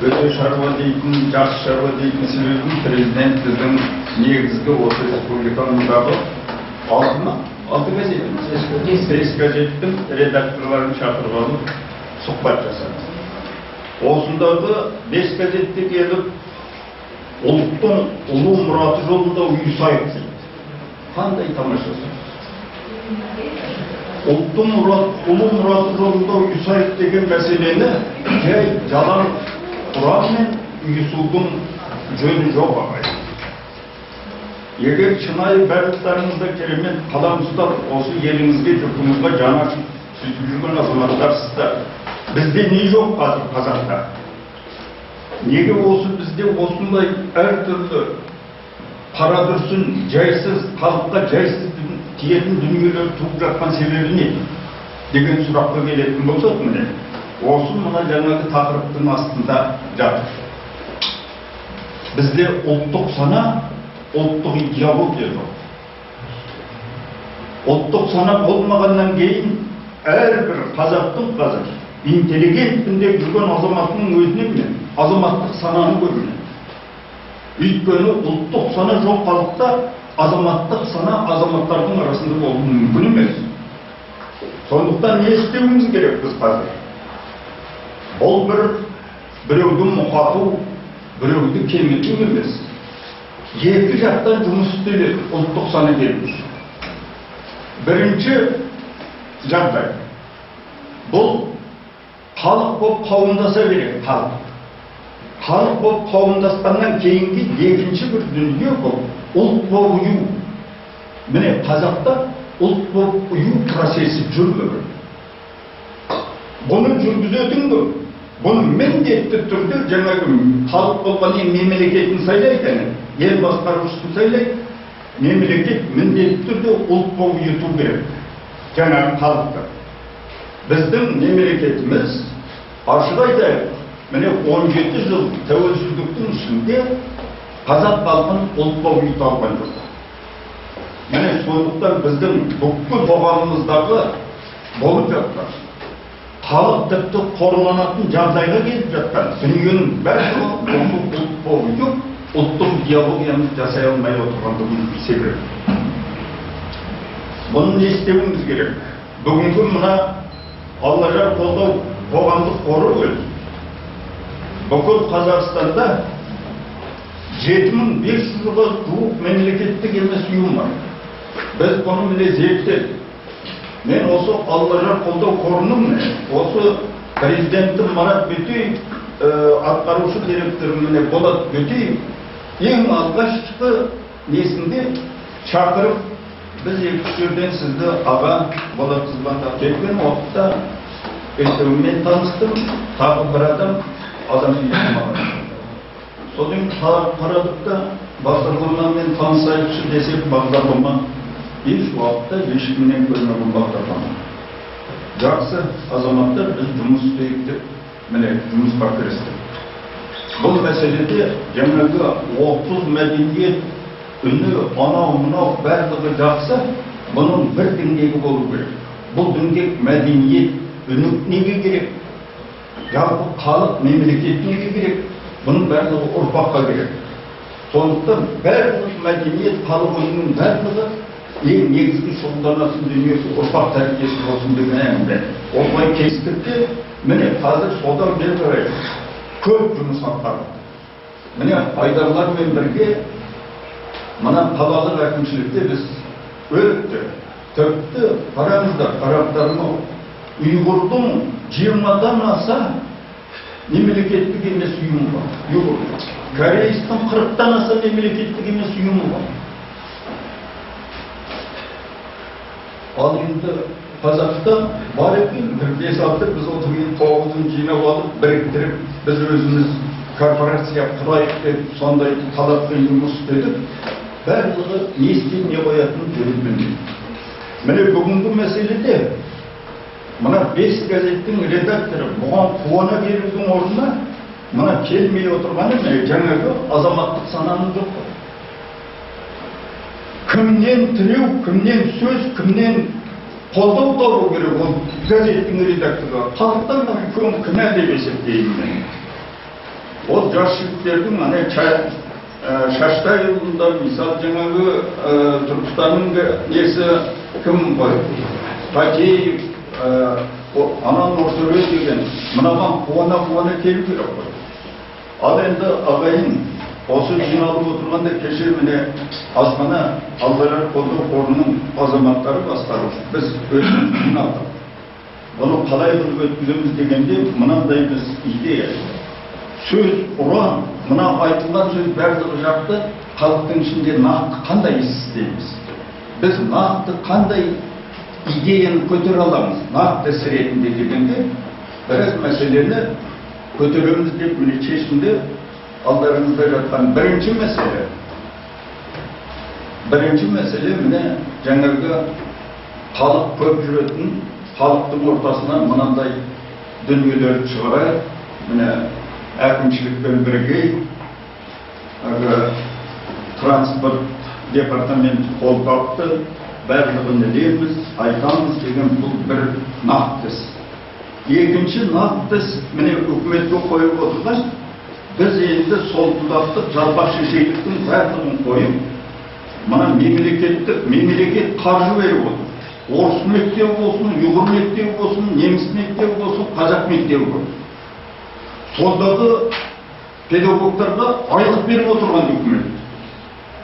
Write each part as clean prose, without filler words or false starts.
Өте шаруа дейтін, жақсы шаруа дейтін себебім, президент біздің негізгі осы республикамыздағы алты газет, 5 газеттің редакторларын шақырып алып сұхбат жасады. Осындағы 5 газетте келіп, ұлттың ұлы мұраты жолында ұйысайық дейді. Қандай тамаша сөз! Ұлттың ұлы мұраты жолында ұйысайық деген мәселені жай жалаң құранмен ұйысудың жөні жоқ, ағайын. Егер шынайы барлықтарыңызда керемет қалам ұстап, осы еліңізге, жұртыңызға жаны ашып сөйтіп жүрген азаматтарсыздар. Бізде не жоқ қазір қазақта? Неге осы бізде осындай әртүрлі қарадүрсін, жайсыз, халыққа жайсыз тиетін дүниелер туып жатқан себебі не деген сұраққа келетін болсақ, міне осы мына жаңағы тақырыптың астында жатыр. Бізде ұлттық сана, ұлттық идеология жоқ. Ұлттық сана болмағаннан кейін әрбір қазақтың қазір интеллигентпін деп жүрген азаматының өзінен мен азаматтық сананы көрмеймін. Өйткені ұлттық сана жоқ халықта азаматтық сана азаматтардың арасында болуы мүмкін емес. Сондықтан не істеуіміз керек біз қазір? Бұл біреуді мұқату, біреуді кеміту емес. Екі жақтан жұмыс істеледі ұлттық сана келу үшін. Бірінші жағдай. Бұл халық болып қауымдаса керек, халық. Халық болып қауымдасқаннан кейінгі екінші бір дүние бұл ұлт болып ұю. Міне қазақта ұлт болып ұю процесі жүрмеген. Бұны жүргізетін кім? Бұны міндетті түрде жаңағы халық болған ең мемлекетін сайлайды, ел басқарушысын сайлайды. Мемлекет міндетті түрде ұлт болып ұйыту керек жаңағы халықты. Біздің мемлекетіміз, ашық айтайық, міне 17 жыл тәуелсіздіктің ішінде қазақ халқын ұлт болып ұйыта алған жоқ. Міне сондықтан біздің бүкіл қоғамымыздағы болып жатқан, халық тіпті қорланатын жағдайға келіп жатқан дүниенің барлығы осы ұлт болып ұйып, ұлттық идеологиямызды жасай алмай отырғандығының себебі. Бұны не істеуіміз керек? Бүгінгі мына Аллажар қолдау қоғамдық қоры өз. Бүкіл Қазақстанда 7500-ға жуық мемлекеттік емес ұйым бар. Біз бұны міне зерттедік. Мен осы Аллажар қолдау қорының осы президенті Марат Бөтеев, атқарушы директоры міне Болат Бөтеев ең алғашқы несінде шақырып, біз екі жерден сізді аға Болат звондап келген уақытта екеуімен таныстым, тағы бір адам маған. Содан қарадық та, бағдарламамен танысайықшы десек, бағдарлама еш уақытта ешкімнен көрмеген бағдарлама. Жақсы азаматтар, біз жұмыс істейік деп міне жұмысқа кірістік. Бұл мәселеде жаңағы 30 мәдениет үні, анау мынау барлығы жақсы, бұның бір діңгегі болу керек. Бұл діңгек мәдениет үні неге керек? Жалпы халық, мемлекет неге керек? Бұның барлығы ұрпаққа керек. Сондықтан барлық мәдениет, халық үнінің барлығы ең негізгі шұғылданатын дүниесі ұрпақ тәрбиесі болсын деген әңгіме. Осылай кестік те, міне қазір содан бері қарай көп жұмыс атқардық. Міне айдарлармен бірге мына қалалық әкімшілікте біз өтті. Тіпті қараңыздар, қараптарым, ұйғырдың 20-дан аса мемлекеттік емес ұйымы бар. Ұйғыр. Корейстің 40-тан аса мемлекеттік емес ұйымы бар. Ал енді қазақта бар екен, бір 5-6, біз одан кейін 9-ын жинап алып, біріктіріп, біз өзіміз корпорация құрайық деп сондай талаппен жұмыс істедік. Барлығы не істеп не қоятынын жөнін білмейді. Міне бүгінгі мәселеде мына 5 газеттің редакторы бұған қуана берудің орнына мына келмей отырғаны міне жаңағы азаматтық сананың жоқтығы. Кімнен тілеу, кімнен сөз, кімнен қолдау табу керек ол газеттің редакторы. Халықтан да үлкен кінә деп есептеймін мен. Ол жас жігіттердің ана Шаштай ұлында, мысалы, жаңағы Түркістанның несі кім ғой, Фатеев, ана Нұртөре деген, мынаған қуана-қуана келу керек қой. Ал енді, ағайын, осы жиналып отырғанда кеше міне азғана Аллажар қолдау қорының азаматтары басқарушы, біз өзіміз жиналдық. Бұны қалай қылып өткіземіз дегенде, мынандай біз идея, сөз, ұран, мына айтылған сөз барлығы жақты. Халықтың ішінде нақты қандай іс істейміз біз, нақты қандай идеяны көтере аламыз нақты іс ретінде дегенде, біраз мәселені көтереміз деп, міне, шешімде алдарыңызда жатқан бірінші мәселе. Бірінші мәселе, міне, жаңағы халық көп жүретін, халықтың ортасынан мынандай дүниелерді шығарайық. Міне, әкімшілікпен бірге әлгі транспорт департаменті қол тапты, барлығын ілеміз, айтамыз деген, бұл бір нақты іс. Екінші нақты іс, міне, үкіметке қойып отырған, біз енді солтылдақтық, жалпақ шешейліктің барлығын қойып, мына мемлекеттік, мемлекет қаржы беріп отыр. Орыс мектебі болсын, ұйғыр мектебі болсын, неміс мектебі болсын, қазақ мектебі болсын, сондағы педагогтарға айлық беріп отырған үкімет.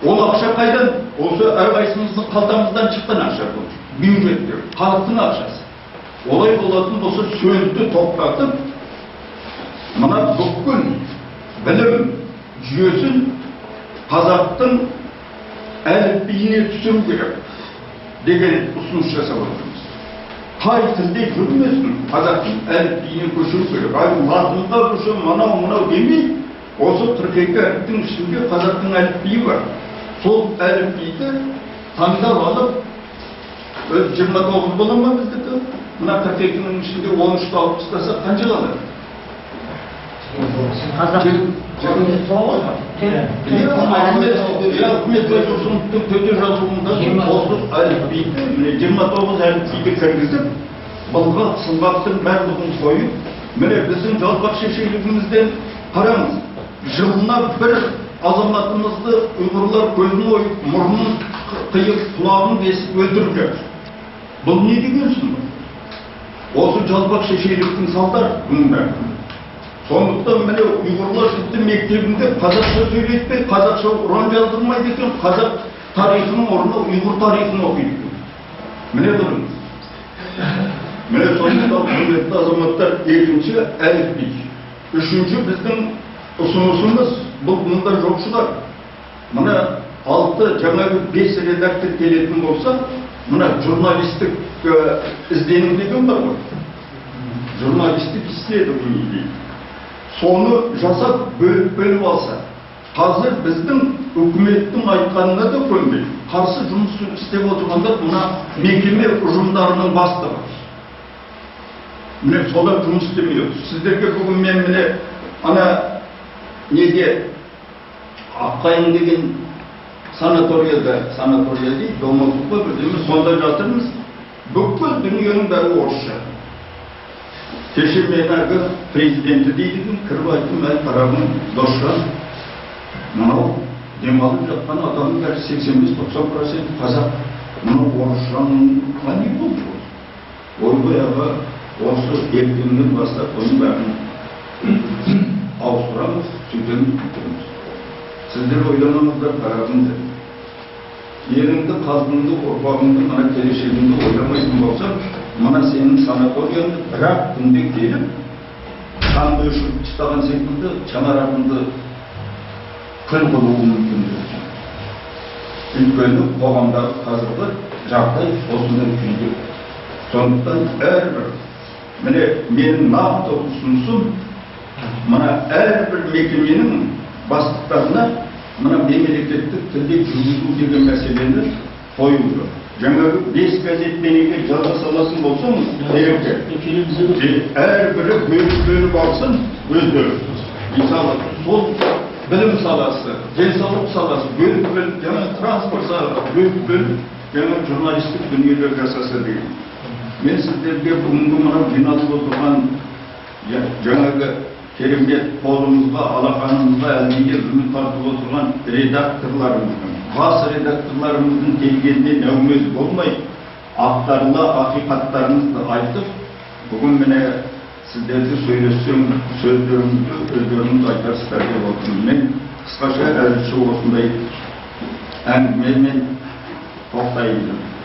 Ол ақша қайдан? Осы әрқайсымыздың қалтамыздан шыққан ақша, бұл бюджеттер, халықтың ақшасы. Олай болатын болса, сөзді тоқтатып, мына бүкіл білім жүйесін қазақтың әліпбиіне түсіру керек деген ұсыныс жасап отырмыз. Қай тілде жүрмесін, қазақтың әліпбиіне көшіру керек. Ай, латынға көшір, мынау мынау демей, осы 42 әріптің ішінде қазақтың әліпбиі бар. Сол әліпбиді таңдап алып, өзі 29 бола ма біздікі? Мына 42-нің ішінде 13-ті алып тастаса, қанша қалады? Қазақ. Иә, Үкімет Байтұрсыновтың төте жазуында осы әліпбиді, міне, 29 әліпбиді кіргізіп, былғақ сылғақтың барлығын қойып, міне, біздің жалпақ шешелігімізден қараңыз, жылына бір азаматымызды ұйғырлар көзін ойып, мұрнын қиып, құлағын кесіп өлтіріп жатыр. Бұл не деген сұмдық? Осы жалпақ шешеліктің салдары бұның бәрі. Сондықтан, міне, ұйғырлар тіпті мектебінде қазақша сөйлетпей, қазақша ұран жаздырмайды екен, қазақ тарихының орнына ұйғыр тарихын оқиды екен. Міне, тұрыңыз. Міне, сондықтан, құрметті азаматтар, екінші әліпби. Үшінші біздің ұсынысымыз, бұл мұнда жоқ шығар. Мына алты, жаңағы бес редактор келетін болса, мына журналистік іздену деген бар ғой. Журналистік исследование дейді. Соны жасап, бөліп бөліп алса, қазір біздің үкіметтің айтқанына да көнбей, қарсы жұмыс істеп отырғандар мына мекеме ұжымдарының бастығы. Міне, солар жұмыс істемей отыр. Сіздерге бүгін мен, міне, ана неге Аққайың деген санаторияда, санатория дейді, дом отдыха бірдеме, сонда жатырмыз. Бүкіл дүниенің бәрі орысша. Кеше мен әлгі президенті дейді екен, кіріп айттым: «Әй, қарағым, Досжан, мынау демалып жатқан адамның бәрі 85-90% қазақ, мынау орысшаға не болды?» «Ойбай, аға, осы ертеңнен бастап бұның бәрін ауыстырамыз, сөйтеміз, бүйтеміз. Сіздер ойламаңыздар, қарағым», – деді. «Еліңді, халқыңды, ұрпағыңды, мына келешегіңді ойламайтын болсаң, мына сенің санаторияңды бір ақ күнде келіп, қанды өшіріп тастаған секілді шаңырағыңды күл қылуы мүмкін», – деді. Өйткені қоғамдағы қазіргі жағдай осындай күйде. Сондықтан әрбір, міне, менің нақты ұсынысым, мына әрбір мекеменің бастықтарына мына мемлекеттік тілде жүргізу деген мәселені қою керек. Жаңағы бес газетпен егер жаза салатын болсаңыз, әрбірі бөліп бөліп алсын өздері. Мысалы, сол білім саласы, денсаулық саласы бөліп бөліп, жаңа транспорт саласы бөліп бөліп, жаңа журналистік дүниелер жасаса деген. Мен сіздерге бүгінгі мынау жиналып отырған жаңағы Керемет қолымызға, алақанымызға әлдене үміт артып отырған редакторларымыздың, бас редакторларымыздың келгеніне нәумез болмай, ақтарыла ақиқаттарыңызды айтып, бүгін міне сіздерді сөйлессем, сөздеріңізді өздеріңіз айтарсыздар деп отырмын. Мен қысқаша әзірше осындай әңгімемен тоқтайын.